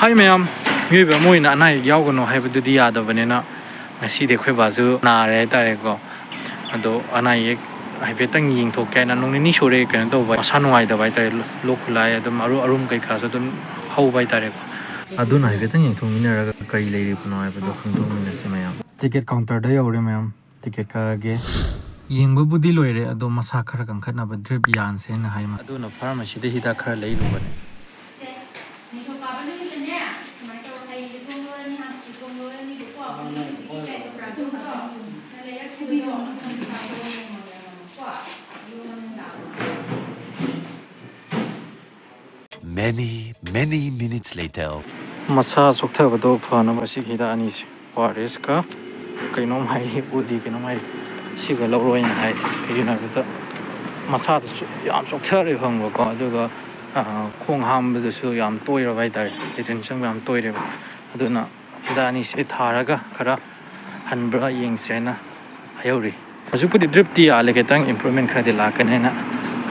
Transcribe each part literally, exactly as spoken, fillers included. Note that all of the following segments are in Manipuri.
ꯍꯥꯏ ꯃꯌꯥꯝ, ꯃꯤꯑꯣꯏꯕ ꯑꯃ ꯑꯣꯏꯅ ꯑꯅꯥ ꯑꯌꯦꯛ ꯌꯥꯎꯒꯅꯨ ꯍꯥꯏꯕꯗꯨꯗꯤ ꯌꯥꯗꯕꯅꯤꯅ, ꯉꯁꯤꯗꯤ ꯑꯩꯈꯣꯏ ꯕꯥꯁꯨ ꯅꯥꯔꯦ ꯍꯥꯏꯇꯥꯔꯦꯀꯣ꯫ ꯑꯗꯣ ꯑꯅꯥ ꯑꯌꯦꯛ ꯍꯥꯏꯐꯦꯠꯇꯪ ꯌꯦꯡꯊꯣꯛꯀꯦ ꯍꯥꯏꯅ, ꯅꯣꯡ ꯅꯤꯅꯤ ꯁꯨꯔꯦ ꯀꯩꯅꯣ ꯇꯧꯕ, ꯃꯁꯥ ꯅꯨꯡꯉꯥꯏꯇꯕ ꯍꯥꯏꯇꯥꯔꯦ, ꯂꯣꯛ ꯈꯨꯂꯥꯏ ꯑꯗꯨꯝ ꯑꯔꯨ-, ꯑꯔꯨꯝ ꯀꯩꯀꯥꯁꯨ ꯑꯗꯨꯝ ꯍꯧꯕ ꯍꯥꯏꯇꯥꯔꯦꯀꯣ꯫ ꯑꯗꯨꯅ ꯍꯥꯏꯐꯦꯠꯇꯪ ꯌꯦꯡꯊꯣꯛꯃꯤꯟꯅꯔꯒ ꯀꯔꯤ ꯂꯩꯔꯤꯕꯅꯣ ꯍꯥꯏꯕꯗꯣ ꯈꯪꯗꯣꯛꯃꯤꯟꯅꯁꯤ ꯃꯌꯥꯝ꯫ ꯇꯤꯀꯦꯠ ꯀꯥꯎꯟꯇꯔꯗ ꯌꯧꯔꯦ ꯃꯌꯥꯝ, ꯇꯤꯀꯦꯠ ꯀꯛꯑꯒꯦ꯫ ꯌꯦꯡꯕꯕꯨꯗꯤ ꯂꯣꯏꯔꯦ, ꯑꯗꯣ ꯃꯁꯥ ꯈꯔ ꯀꯟꯈꯠꯅꯕ ꯗ꯭ꯔꯤꯞ ꯌꯥꯟꯁꯦꯅ ꯍꯥꯏ꯫ ꯑꯗꯨꯅ ꯐꯥꯔꯃꯥꯁꯤꯗ ꯍꯤꯗꯥꯛ ꯈꯔ ꯂꯩꯔꯨꯕꯅꯦ꯫ ꯁꯦ, ꯅꯤꯡꯊꯧꯀꯥꯕ ꯅꯨꯃꯤꯠꯇꯅꯦ, ꯁꯨꯃꯥꯏꯅ ꯇꯧꯔꯣ, ꯍꯌꯦꯡꯁꯦ ꯊꯣꯡ ꯂꯣꯜꯂꯅꯤ, ꯍꯥꯡꯆꯤꯠ ꯊꯣꯡ ꯂꯣꯜꯂꯅꯤꯕꯀꯣ, ꯑꯗꯨꯒꯤ ꯍꯧꯖꯤꯛꯀꯤ ꯀꯩꯅꯣ ꯄ꯭ꯔꯥꯁꯣꯟꯗꯣ ꯅꯪ ꯂꯩꯔꯛꯈꯤꯕꯗꯣ, ꯑꯗꯨ ꯅꯪ ꯆꯥꯊꯣꯛꯑꯣ ꯅꯣꯡꯃ ꯅꯣꯡꯃ, ꯀꯣ? ꯑꯗꯨꯒ ꯅꯪ ꯆꯥꯊꯣꯛꯑꯣ꯫ Many, many minutes later. ꯃꯁꯥ ꯆꯣꯛꯊꯕꯗꯣ ꯐꯅꯕ ꯁꯤꯒꯤ ꯍꯤꯗꯥꯛ ꯑꯅꯤꯁꯦ, ꯑꯣ ꯑꯥꯔ ꯑꯦꯁꯀ ꯀꯩꯅꯣꯝ ꯍꯥꯏꯔꯤ, ꯎꯗꯤ ꯀꯩꯅꯣꯝ ꯍꯥꯏꯔꯤ, ꯁꯤꯒ ꯂꯧꯔꯣꯏꯅ ꯍꯥꯏ꯫ ꯀꯩꯒꯤꯅꯣ ꯍꯥꯏꯕꯗ ꯃꯁꯥꯗꯨꯁꯨ ꯌꯥꯝ ꯆꯣꯛꯊꯔꯦ ꯈꯪꯕꯀꯣ, ꯑꯗꯨꯒ, ꯑ, ꯈꯣꯡ ꯍꯥꯝꯕꯗꯁꯨ ꯌꯥꯝ ꯇꯣꯏꯔꯕ ꯍꯥꯏꯇꯥꯔꯦ, ꯂꯦꯇ꯭ꯔꯤꯟ ꯆꯪꯕ ꯌꯥꯝ ꯇꯣꯏꯔꯦꯕ꯫ ꯑꯗꯨꯅ ꯍꯤꯗꯥꯛ ꯑꯅꯤꯁꯦ ꯊꯥꯔꯒ ꯈꯔ ꯍꯟꯕ꯭ꯔꯥ ꯌꯦꯡꯁꯦ ꯍꯥꯏꯅ ꯍꯥꯏꯍꯧꯔꯤ꯫ ꯍꯧꯖꯤꯛꯄꯨꯗꯤ ꯗ꯭ꯔꯤꯞꯇꯤ ꯌꯥꯜꯂꯦ, ꯈꯤꯇꯪ ꯏꯝꯄ꯭ꯔꯨꯚꯃꯦꯟ ꯈꯔꯗꯤ ꯂꯥꯛꯀꯅꯤ ꯍꯥꯏꯅ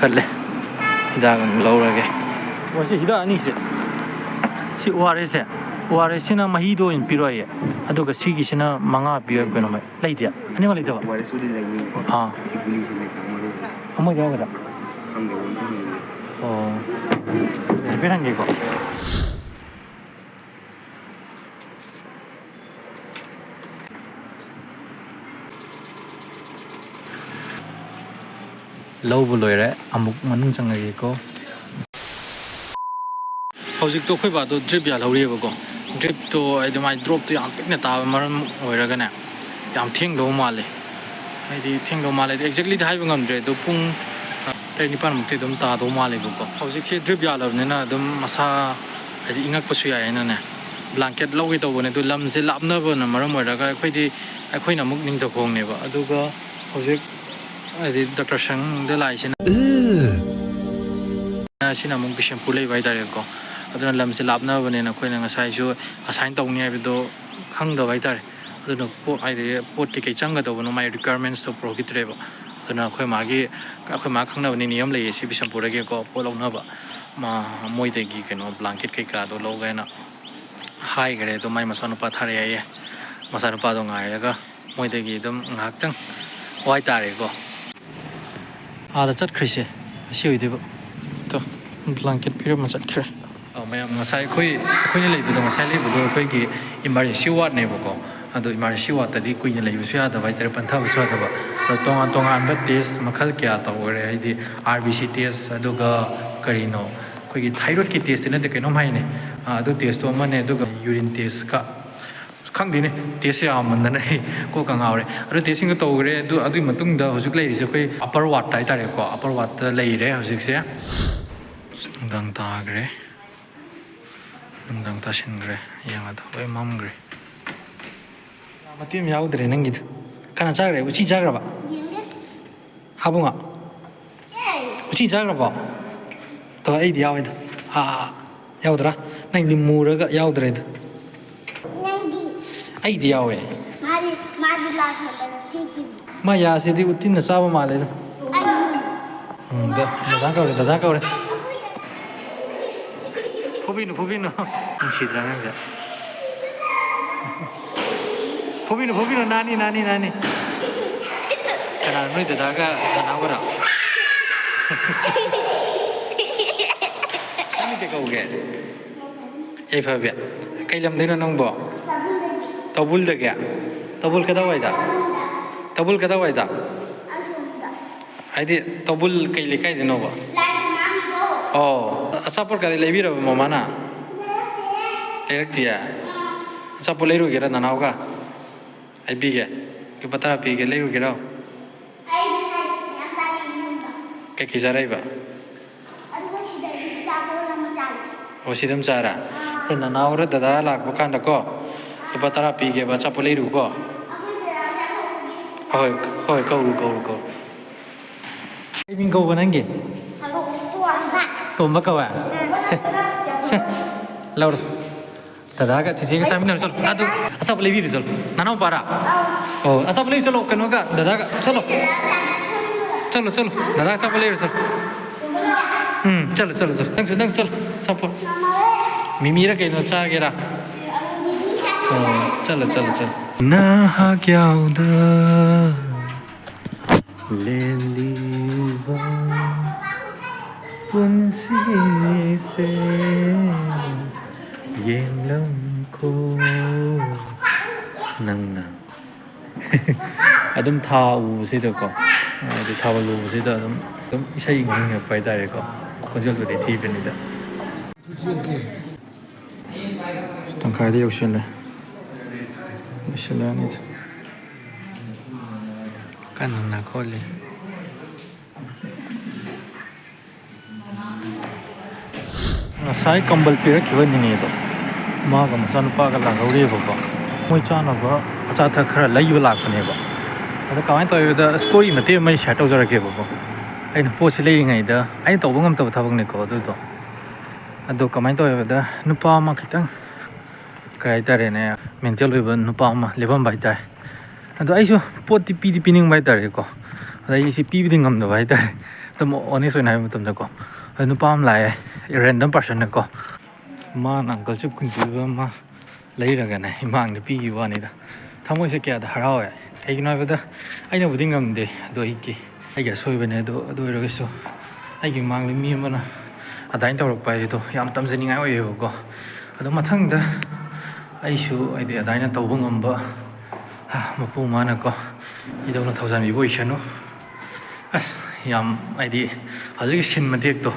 ꯈꯜꯂꯦ꯫ ꯍꯤꯗꯥꯛ ꯑꯗꯨꯝ ꯂꯧꯔꯒꯦ꯫ ꯑꯣ, ꯁꯤ ꯍꯤꯗꯥꯛ ꯑꯅꯤꯁꯦ, ꯁꯤ ꯑꯣ ꯑꯥꯔ ꯑꯦꯁꯁꯦ, ꯑꯣ ꯑꯥꯔ ꯑꯦꯁꯁꯤꯅ ꯃꯍꯤꯗꯣ ꯑꯣꯏꯅ ꯄꯤꯔꯣ ꯍꯥꯏꯌꯦ, ꯑꯗꯨꯒ ꯁꯤꯒꯤꯁꯤꯅ ꯃꯉꯥ ꯄꯤꯌꯣ ꯍꯥꯏꯕ ꯀꯩꯅꯣꯝ ꯍꯥꯏ꯫ ꯂꯩꯇꯦ? ꯑꯅꯤꯃꯛ ꯂꯩꯇꯕ? ꯑꯣ ꯑꯥꯔ ꯑꯦꯁꯄꯨꯗꯤ ꯂꯩꯅꯤꯕꯀꯣ꯫ ꯑꯥ꯫ ꯁꯤ ꯒꯨꯂꯤꯁꯦ ꯂꯩꯇꯕ ꯃꯔꯨ ꯑꯣꯏꯕꯁꯦ꯫ ꯑꯃ ꯌꯥꯎꯒꯗ꯭ꯔꯥ? ꯈꯪꯗꯦ, ꯑꯝꯇ ꯍꯪꯒꯦ꯫ ꯑꯣ꯫ ꯍꯥꯏꯐꯦꯠ ꯍꯪꯒꯦꯀꯣ꯫ ꯂꯧꯕ ꯂꯣꯏꯔꯦ, ꯑꯃꯨꯛ ꯃꯅꯨꯡ ꯆꯪꯉꯒꯦꯀꯣ꯫ ꯍꯧꯖꯤꯛꯇꯣ ꯑꯩꯈꯣꯏ ꯕꯥꯗꯣ ꯗ꯭ꯔꯤꯞ ꯌꯥꯜꯍꯧꯔꯤꯑꯕꯀꯣ꯫ ꯗ꯭ꯔꯤꯞꯇꯣ ꯍꯥꯏꯗꯤ ꯃꯥꯏ ꯗ꯭ꯔꯣꯞꯇꯣ ꯌꯥꯝ ꯄꯤꯛꯅ ꯇꯥꯕ ꯃꯔꯝ ꯑꯣꯏꯔꯒꯅꯦ, ꯌꯥꯝ ꯊꯦꯡꯗꯧ ꯃꯥꯜꯂꯦ꯫ ꯍꯥꯏꯗꯤ ꯊꯦꯡꯗꯧ ꯃꯥꯜꯂꯦ ꯍꯥꯏꯗꯤ ꯑꯦꯛꯖꯦꯛꯂꯤꯗꯤ ꯍꯥꯏꯕ ꯉꯝꯗ꯭ꯔꯦ, ꯑꯗꯣ ꯄꯨꯡ ꯇꯔꯦꯠ ꯅꯤꯄꯥꯟꯃꯨꯛꯇꯤ ꯑꯗꯨꯝ ꯇꯥꯗꯧ ꯃꯥꯜꯂꯦꯕꯀꯣ꯫ ꯍꯧꯖꯤꯛꯁꯦ ꯗ꯭ꯔꯤꯞ ꯌꯥꯜꯂꯕꯅꯤꯅ ꯑꯗꯨꯝ ꯃꯁꯥ ꯍꯥꯏꯗꯤ ꯏꯪꯉꯛꯄꯁꯨ ꯌꯥꯏ ꯍꯥꯏꯅꯅꯦ, ꯕ꯭ꯂꯥꯡꯀꯦꯠ ꯂꯧꯒꯦ ꯇꯧꯕꯅꯦ꯫ ꯑꯗꯣ ꯂꯝꯁꯦ ꯂꯥꯞꯅꯕꯅ ꯃꯔꯝ ꯑꯣꯏꯔꯒ ꯑꯩꯈꯣꯏꯗꯤ, ꯑꯩꯈꯣꯏꯅ ꯑꯃꯨꯛ ꯅꯤꯡꯊꯧꯈꯣꯡꯅꯦꯕ, ꯑꯗꯨꯒ ꯍꯧꯖꯤꯛ ꯍꯥꯏꯗꯤ ꯗꯥꯛꯇꯔ ꯁꯪꯗ ꯂꯥꯛꯏꯁꯤꯅ ꯁꯤꯅ ꯑꯃꯨꯛ ꯕꯤꯁꯦꯝꯄꯨꯔ ꯂꯩꯕ ꯍꯥꯏꯇꯥꯔꯦꯀꯣ꯫ ꯑꯗꯨꯅ ꯂꯝꯁꯦ ꯂꯥꯞꯅꯕꯅꯤꯅ ꯑꯩꯈꯣꯏꯅ ꯉꯁꯥꯏꯁꯨ ꯑꯁꯥꯏꯟ ꯇꯧꯅꯤ ꯍꯥꯏꯕꯗꯣ ꯈꯪꯗꯕ ꯍꯥꯏꯇꯥꯔꯦ꯫ ꯑꯗꯨꯅ ꯄꯣꯠ ꯍꯥꯏꯗꯤ ꯄꯣꯠ ꯀꯩꯀꯩ ꯆꯪꯒꯗꯧꯕꯅꯣ ꯃꯥꯏ ꯔꯤꯀ꯭ꯋꯥꯌꯔꯃꯦꯟꯁꯇꯣ ꯄꯨꯔꯛꯈꯤꯗ꯭ꯔꯦꯕ꯫ ꯑꯗꯨꯅ ꯑꯩꯈꯣꯏ ꯃꯥꯒꯤ, ꯑꯩꯈꯣꯏ ꯃꯥ ꯈꯪꯅꯕ ꯅꯤꯅꯦ ꯑꯃ ꯂꯩꯌꯦ ꯁꯤ ꯕꯤꯁꯦꯝꯄꯨꯔꯗꯒꯤꯀꯣ, ꯄꯣꯠ ꯂꯧꯅꯕ꯫ ꯃꯥ, ꯃꯣꯏꯗꯒꯤ ꯀꯩꯅꯣ ꯕ꯭ꯂꯥꯡꯀꯦꯠ ꯀꯩꯀꯥꯗꯣ ꯂꯧꯒꯦꯅ ꯍꯥꯏꯈ꯭ꯔꯦ, ꯑꯗꯣ ꯃꯥꯏ ꯃꯆꯥꯅꯨꯄꯥ ꯊꯥꯔꯛꯑꯦ ꯍꯥꯏꯌꯦ꯫ ꯃꯆꯥꯅꯨꯄꯥꯗꯣ ꯉꯥꯏꯔꯒ ꯃꯣꯏꯗꯒꯤ ꯑꯗꯨꯝ ꯉꯥꯏꯍꯥꯛꯇꯪ ꯋꯥꯏ ꯇꯥꯔꯦꯀꯣ꯫ ꯑꯥꯗ ꯆꯠꯈ꯭ꯔꯤꯁꯦ ꯑꯁꯤ ꯑꯣꯏꯗꯣꯏꯕ꯫ ꯇꯣ, ꯕ꯭ꯂꯥꯡꯀꯦꯠ ꯄꯤꯔꯝꯃ ꯆꯠꯈ꯭ꯔꯦ꯫ ꯑꯧ, ꯃꯌꯥꯝ, ꯉꯁꯥꯏ ꯑꯩꯈꯣꯏ, ꯑꯩꯈꯣꯏꯅ ꯂꯩꯕꯗꯣ, ꯉꯁꯥꯏ ꯂꯩꯕꯗꯣ ꯑꯩꯈꯣꯏꯒꯤ ꯏꯃꯥꯔꯖꯦꯟꯁꯤ ꯋꯥꯔꯗꯅꯦꯕꯀꯣ꯫ ꯑꯗꯣ ꯏꯃꯥꯔꯖꯦꯟꯁꯤ ꯋꯥꯔꯗꯇꯗꯤ ꯀꯨꯏꯅ ꯂꯩꯕꯁꯨ ꯌꯥꯗꯕ ꯍꯥꯏꯇꯥꯔꯦ, ꯄꯟꯊꯕꯁꯨ ꯌꯥꯗꯕ꯫ ꯑꯗꯣ ꯇꯣꯉꯥꯟ ꯇꯣꯉꯥꯟꯕ ꯇꯦꯁ ꯃꯈꯜ ꯀꯌꯥ ꯇꯧꯈꯔꯦ, ꯍꯥꯏꯗꯤ ꯑꯥꯔ ꯕꯤ ꯁꯤ ꯇꯦꯁ, ꯑꯗꯨꯒ ꯀꯔꯤꯅꯣ, ꯑꯩꯈꯣꯏꯒꯤ ꯊꯥꯏꯔꯣꯏꯗꯀꯤ ꯇꯦꯁꯇꯤ ꯅꯠꯇꯦ, ꯀꯩꯅꯣꯝ ꯍꯥꯏꯅꯦ꯫ ꯑꯥ, ꯑꯗꯨ ꯇꯦꯁꯇꯣ ꯑꯃꯅꯦ, ꯑꯗꯨꯒ ꯌꯨꯔꯤꯟ ꯇꯦꯁꯀ, ꯈꯪꯗꯦꯅꯦ, ꯇꯦꯁ ꯌꯥꯝꯃꯟꯗꯅ ꯑꯩ ꯀꯣꯛꯀ ꯉꯥꯎꯔꯦ꯫ ꯑꯗꯨ ꯇꯦꯁꯁꯤꯡꯗꯣ ꯇꯧꯈ꯭ꯔꯦ꯫ ꯑꯗꯨ, ꯑꯗꯨꯒꯤ ꯃꯇꯨꯡꯗ ꯍꯧꯖꯤꯛ ꯂꯩꯔꯤꯁꯦ ꯑꯩꯈꯣꯏ ꯑꯄꯔ ꯋꯥꯔꯗꯇ ꯍꯥꯏꯇꯥꯔꯦꯀꯣ, ꯑꯄꯔ ꯋꯥꯔꯗꯇ ꯂꯩꯔꯦ ꯍꯧꯖꯤꯛꯁꯦ꯫ ꯅꯨꯡꯗꯥꯡ ꯇꯥꯈ꯭ꯔꯦ, ꯅꯨꯡꯗꯥꯡ ꯇꯥꯁꯤꯟꯈ꯭ꯔꯦ꯫ ꯌꯦꯡꯉꯗꯣ ꯂꯣꯏ ꯃꯝꯈ꯭ꯔꯦ꯫ ꯃꯇꯦꯛ ꯑꯃ ꯌꯥꯎꯗ꯭ꯔꯦ ꯅꯪꯒꯤꯗꯣ꯫ ꯀꯅꯥ ꯆꯥꯈ꯭ꯔꯦ? ꯎꯆꯤ ꯆꯥꯈ꯭ꯔꯕ? ꯍꯥꯕꯨꯡꯉꯣ? ꯎꯆꯤ ꯆꯥꯈ꯭ꯔꯕꯣ? ꯇꯣ, ꯑꯩꯗꯤ ꯌꯥꯎꯋꯦꯗ꯫ ꯑꯥ, ꯌꯥꯎꯗ꯭ꯔꯥ? ꯅꯪꯗꯤ ꯃꯨꯔꯒ ꯌꯥꯎꯗ꯭ꯔꯦꯗ꯫ ꯅꯪꯗꯤ? ꯑꯩꯗꯤ ꯌꯥꯎꯋꯦ꯫ ꯃꯥꯗꯤ, ꯃꯥꯗꯤ ꯂꯥꯛꯈ꯭ꯔꯕꯅꯤ, ꯊꯤꯈꯤꯕꯅꯤ꯫ ꯃꯥ ꯌꯥꯁꯤꯗꯤ ꯎꯇꯤꯟꯅ ꯆꯥꯕ ꯃꯥꯜꯂꯦꯗ꯫ ꯑꯩ ꯎꯝ, ꯗ-, ꯗꯗꯥ ꯀꯧꯔꯦ, ꯗꯗꯥ ꯀꯧꯔꯦ꯫ ꯐꯨꯕꯤꯅꯨ, ꯐꯨꯕꯤꯅꯨ꯫ ꯅꯨꯡꯁꯤꯗ꯭ꯔꯥ ꯑꯉꯥꯡꯁꯦ? ꯐꯨꯕꯤꯅꯨ, ꯐꯨꯕꯤꯅꯨ, ꯅꯥꯅꯤ, ꯅꯥꯅꯤ, ꯅꯥꯅꯤ꯫ ꯀꯅꯥ, ꯅꯣꯏ ꯗꯗꯥꯒ ꯅꯅꯥꯎꯒꯔꯣ? ꯅꯪ ꯀꯩ ꯀꯧꯒꯦ? ꯌꯥꯏꯐꯕꯤ꯫ ꯀꯩ ꯂꯝꯗꯩꯅꯣ ꯅꯪꯕꯣ? ꯇꯧꯕꯨꯜꯗꯒꯤ? ꯇꯧꯕꯨꯜ ꯀꯗꯥꯏꯋꯥꯏꯗ? ꯇꯧꯕꯨꯜ ꯀꯗꯥꯏꯋꯥꯏꯗ? ꯍꯥꯏꯗꯤ ꯇꯧꯕꯨꯜ ꯀꯩ ꯂꯩꯀꯥꯏꯗꯅꯣꯕ? ꯑꯣ, ꯑꯆꯥꯄꯣꯠꯀꯗꯤ ꯂꯩꯕꯤꯔꯕ ꯃꯃꯥꯅ? ꯂꯩꯔꯛꯇꯤꯌꯦ? ꯑꯆꯥꯄꯣꯠ ꯂꯩꯔꯨꯒꯦꯔꯥ ꯅꯅꯥꯎꯒ? ꯑꯩ ꯄꯤꯒꯦ꯫ ꯂꯨꯄꯥ ꯇꯔꯥ ꯄꯤꯒꯦ, ꯂꯩꯔꯨꯒꯦꯔꯣ? ꯀꯩꯀꯩ ꯆꯥꯔꯛꯏꯕ? ꯑꯣ, ꯁꯤꯗ ꯑꯗꯨꯝ ꯆꯥꯔꯦ? ꯑꯗꯣ ꯅꯅꯥꯎꯔ ꯗꯗꯥ ꯂꯥꯛꯄ ꯀꯥꯟꯗꯀꯣ, ꯂꯨꯄꯥ ꯇꯔꯥ ꯄꯤꯒꯦꯕ, ꯑꯆꯥꯄꯣꯠ ꯂꯩꯔꯨꯀꯣ꯫ ꯍꯣꯏ, ꯍꯣꯏ, ꯀꯧꯔꯨ, ꯀꯧꯔꯨ, ꯀꯧꯔꯨ꯫ ꯀꯩ ꯃꯤꯡ ꯀꯧꯕ ꯅꯪꯒꯤ? ꯇꯣꯝꯕ ꯀꯧꯋꯦ? ꯁꯦ, ꯁꯦ, ꯂꯧꯔꯣ꯫ ꯗꯗꯥꯒ ꯆꯤꯆꯦꯒ ꯆꯥꯃꯤꯟꯅꯔꯨ ꯆꯠꯂꯣ꯫ ꯑꯗꯨ ꯑꯆꯥꯄꯣꯠ ꯂꯩꯕꯤꯔꯨ ꯆꯠꯂꯣ꯫ ꯅꯅꯥꯎꯄꯥꯔꯥ? ꯑꯣ, ꯑꯆꯥꯄꯣꯠ ꯂꯩꯕꯤꯔꯨ ꯆꯠꯂꯣ, ꯀꯩꯅꯣꯒ, ꯗꯗꯥꯒ꯫ ꯆꯠꯂꯣ꯫ ꯆꯠꯂꯣ, ꯆꯠꯂꯣ꯫ ꯗꯗꯥꯒ ꯑꯆꯥꯄꯣꯠ ꯂꯩꯔꯨ ꯆꯠꯂꯣ꯫ ꯎꯝ, ꯆꯠꯂꯣ, ꯆꯠꯂꯣ, ꯆꯠꯂꯣ꯫ ꯅꯪꯁꯨ, ꯅꯪꯁꯨ ꯆꯠꯂꯣ꯫ ꯑꯆꯥꯄꯣꯠ꯫ ꯃꯤꯃꯤꯔ ꯀꯩꯅꯣ ꯆꯥꯒꯦꯔꯥ? ꯑꯣ, ꯆꯠꯂꯣ, ꯆꯠꯂꯣ, ꯆꯠꯂꯣ꯫ ꯅꯍꯥꯛ ꯌꯥꯎꯗ ꯂꯦꯜꯂꯤꯕ ꯄꯨꯟꯁꯤꯁꯦ ꯌꯦꯡꯂꯝꯈꯣ ꯅꯪꯅ꯫ ꯑꯗꯨꯝ ꯊꯥ ꯎꯕꯁꯤꯗꯀꯣ, ꯍꯥꯏꯗꯤ ꯊꯥꯕꯜ ꯎꯕꯁꯤꯗ ꯑꯗꯨꯝ, ꯑꯗꯨꯝ ꯏꯁꯩ ꯉꯪꯉꯛꯄ ꯍꯥꯏꯇꯥꯔꯦꯀꯣ꯫ ꯈꯣꯟꯖꯦꯜꯕꯨꯗꯤ ꯊꯤꯕꯅꯤꯗ꯫ ꯇꯪꯈꯥꯏꯗ ꯌꯧꯁꯤꯜꯂꯦ꯫ ꯂꯣꯏꯁꯤꯜꯂꯛꯑꯅꯤꯗ꯫ ꯀꯟꯅ ꯈꯣꯠꯂꯤ꯫ ꯉꯁꯥꯏ ꯀꯝꯕꯜ ꯄꯤꯔꯛꯈꯤꯕ ꯅꯤꯅꯦꯗꯣ, ꯃꯥꯒ ꯃꯆꯥꯅꯨꯄꯥꯒ ꯂꯥꯛꯍꯧꯔꯤꯕꯀꯣ꯫ ꯃꯣꯏ ꯆꯥꯅꯕ ꯑꯆꯥ ꯑꯊꯛ ꯈꯔ ꯂꯩꯕ ꯂꯥꯛꯄꯅꯦꯕ꯫ ꯑꯗꯣ ꯀꯃꯥꯏꯅ ꯇꯧꯋꯦ ꯍꯥꯏꯕꯗ, ꯁ꯭ꯇꯣꯔꯤ ꯃꯇꯦꯛ ꯑꯃ ꯑꯩ ꯁꯤꯌꯔ ꯇꯧꯖꯔꯛꯀꯦꯕꯀꯣ꯫ ꯑꯩꯅ ꯄꯣꯠꯁꯦ ꯂꯩꯔꯤꯉꯩꯗ ꯑꯩꯅ ꯇꯧꯕ ꯉꯝꯗꯕ ꯊꯕꯛꯅꯤꯀꯣ ꯑꯗꯨꯗꯣ꯫ ꯑꯗꯣ ꯀꯃꯥꯏꯅ ꯇꯧꯋꯦ ꯍꯥꯏꯕꯗ, ꯅꯨꯄꯥ ꯑꯃ ꯈꯤꯇꯪ, ꯀꯩ ꯍꯥꯏꯇꯥꯔꯦꯅꯦ, ꯃꯦꯟꯇꯦꯜ ꯑꯣꯏꯕ ꯅꯨꯄꯥ ꯑꯃ ꯂꯦꯞꯄꯝꯕ ꯍꯥꯏꯇꯥꯔꯦ꯫ ꯑꯗꯣ ꯑꯩꯁꯨ ꯄꯣꯠꯇꯤ ꯄꯤꯗꯤ ꯄꯤꯅꯤꯡꯕ ꯍꯥꯏꯇꯥꯔꯦꯀꯣ꯫ ꯑꯗ ꯑꯩꯁꯦ ꯄꯤꯕꯗꯤ ꯉꯝꯗꯕ ꯍꯥꯏꯇꯥꯔꯦ꯫ ꯑꯗꯨꯝ ꯑꯣꯅꯦꯁ ꯑꯣꯏꯅ ꯍꯥꯏꯕ ꯃꯇꯝꯗꯀꯣ꯫ ꯑꯗꯣ ꯅꯨꯄꯥ ꯑꯃ ꯂꯥꯛꯑꯦ, ꯔꯦꯟꯗꯝ ꯄꯥꯔꯁꯟꯅꯀꯣ꯫ ꯃꯥꯅ ꯑꯪꯀꯜ ꯆꯤꯞ ꯀꯨꯟ ꯄꯤꯕ ꯑꯃ ꯂꯩꯔꯒꯅꯦ, ꯏꯃꯥꯡꯗ ꯄꯤꯈꯤꯕ ꯋꯥꯅꯤꯗ꯫ ꯊꯃꯣꯏꯁꯦ ꯀꯌꯥꯗ ꯍꯔꯥꯎꯋꯦ꯫ ꯀꯩꯒꯤꯅꯣ ꯍꯥꯏꯕꯗ, ꯑꯩꯅꯕꯨꯗꯤ ꯉꯝꯗꯦ, ꯑꯗꯣ ꯑꯩꯒꯤ, ꯑꯩꯒꯤ ꯑꯁꯣꯏꯕꯅꯦ꯫ ꯑꯗꯣ, ꯑꯗꯨ ꯑꯣꯏꯔꯒꯁꯨ ꯑꯩꯒꯤ ꯃꯃꯥꯡꯗ ꯃꯤ ꯑꯃꯅ ꯑꯗꯨꯃꯥꯏꯅ ꯇꯧꯔꯛꯄ ꯍꯥꯏꯗꯣ ꯌꯥꯝ ꯇꯝꯖꯅꯤꯡꯉꯥꯏ ꯑꯣꯏꯌꯦꯕꯀꯣ꯫ ꯑꯗꯣ ꯃꯊꯪꯗ ꯑꯩꯁꯨ, ꯍꯥꯏꯗꯤ, ꯑꯗꯨꯃꯥꯏꯅ ꯇꯧꯕ ꯉꯝꯕ, ꯍꯥ, ꯃꯄꯨ ꯃꯥꯅꯀꯣ, ꯏꯙꯧꯅ ꯊꯧꯖꯥꯟꯕꯤꯕ ꯑꯣꯏꯁꯅꯨ꯫ ꯑꯁ, ꯌꯥꯝ, ꯍꯥꯏꯗꯤ, ꯍꯧꯖꯤꯛꯀꯤ ꯁꯤꯟ ꯃꯇꯦꯛꯇꯣ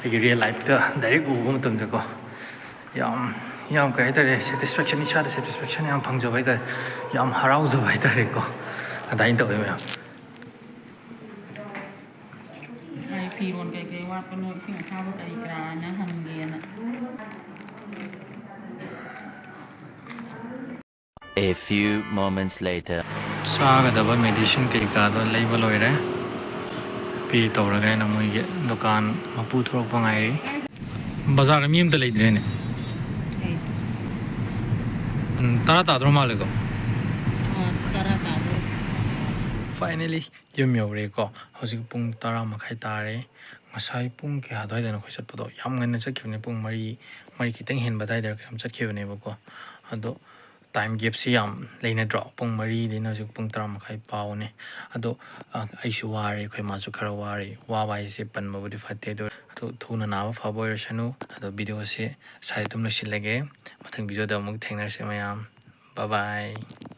ꯑꯩꯒꯤ ꯔꯤꯌꯦꯜ ꯂꯥꯏꯐꯇ ꯗꯥꯏꯔꯦꯛ ꯎꯕ ꯃꯇꯝꯗꯀꯣ, ꯌꯥꯝ, ꯌꯥꯝ, ꯀꯩ ꯍꯥꯏꯇꯥꯔꯦ, ꯁꯦꯇꯤꯁꯐꯦꯛꯁꯟ, ꯏꯁꯥꯗ ꯁꯦꯇꯤꯁꯐꯦꯛꯁꯟ ꯌꯥꯝ ꯐꯪꯖꯕ ꯍꯥꯏꯇꯥꯔꯦ, ꯌꯥꯝ ꯍꯔꯥꯎꯖꯕ ꯍꯥꯏꯇꯥꯔꯦꯀꯣ꯫ ꯑꯗꯨꯃꯥꯏꯅ ꯇꯧꯋꯦ ꯃꯌꯥꯝ꯫ ꯑꯩ ꯐꯤꯔꯣꯟ ꯀꯩꯀꯩ ꯋꯥꯠꯄꯅꯣ, ꯏꯁꯤꯡ ꯑꯁꯥꯕ ꯀꯔꯤ ꯀꯔꯥꯅ ꯍꯪꯒꯦꯅ꯫ A few moments later. ꯆꯥꯒꯗꯕ ꯃꯦꯗꯤꯁꯤꯟ ꯀꯩꯀꯥꯗꯣ ꯂꯩꯕ ꯂꯣꯏꯔꯦ꯫ ꯄꯦ ꯇꯧꯔꯒ ꯑꯩꯅ ꯃꯣꯏꯒꯤ ꯗꯨꯀꯥꯟ ꯃꯄꯨ ꯊꯣꯛꯂꯛꯄ ꯉꯥꯏꯔꯤ꯫ ꯕꯖꯥꯔꯗ ꯃꯤ ꯑꯝꯇ ꯂꯩꯇ꯭ꯔꯦꯅꯦ꯫ ꯎꯝ, ꯇꯔꯥ ꯇꯥꯗ꯭ꯔꯣ ꯃꯥꯜꯂꯦꯀꯣ? ꯑꯥ, ꯇꯔꯥ ꯇꯥꯗ꯭ꯔꯣ꯫ Finally꯫ ꯌꯨꯝ ꯌꯧꯔꯦꯀꯣ꯫ ꯍꯧꯖꯤꯛ ꯄꯨꯡ ꯇꯔꯥ ꯃꯈꯥꯏ ꯇꯥꯔꯦ꯫ ꯉꯁꯥꯏ ꯄꯨꯡ ꯀꯌꯥ ꯑꯗꯨꯋꯥꯏꯗꯅꯣ ꯑꯩꯈꯣꯏ ꯆꯠꯄꯗꯣ? ꯌꯥꯝ ꯉꯟꯅ ꯆꯠꯈꯤꯕꯅꯦ, ꯄꯨꯡ ꯃꯔꯤ, ꯃꯔꯤ ꯈꯤꯇꯪ ꯍꯦꯟꯕ ꯑꯗꯨꯋꯥꯏꯗꯔ ꯀꯩꯅꯣꯝ ꯆꯠꯈꯤꯕꯅꯦꯕꯀꯣ꯫ ꯑꯗꯣ time gapꯁꯤ ꯌꯥꯝ ꯂꯩꯅꯗ꯭ꯔꯣ? ꯄꯨꯡ ꯃꯔꯤꯗꯩꯅ ꯍꯧꯖꯤꯛ ꯄꯨꯡ ꯇꯔꯥ ꯃꯈꯥꯏ ꯄꯥꯎꯅꯦ꯫ ꯑꯗꯣ ꯑ, ꯑꯩꯁꯨ ꯋꯥꯔꯦ, ꯑꯩꯈꯣꯏ ꯃꯥꯁꯨ ꯈꯔ ꯋꯥꯔꯦ꯫ ꯋꯥꯕ ꯍꯥꯏꯁꯦ ꯄꯟꯕꯕꯨꯗꯤ ꯐꯠꯇꯦ, ꯑꯗꯨ ꯑꯗꯨ ꯊꯨꯅ ꯅꯥꯕ ꯐꯕ ꯑꯣꯏꯔꯁꯅꯨ꯫ ꯑꯗꯣ videoꯁꯦ ꯁ꯭ꯋꯥꯏꯗ ꯑꯗꯨꯝ ꯂꯣꯏꯁꯤꯜꯂꯒꯦ꯫ ꯃꯊꯪ videoꯗ ꯑꯃꯨꯛ ꯊꯦꯡꯅꯔꯁꯦ ꯃꯌꯥꯝ꯫ Bye bye꯫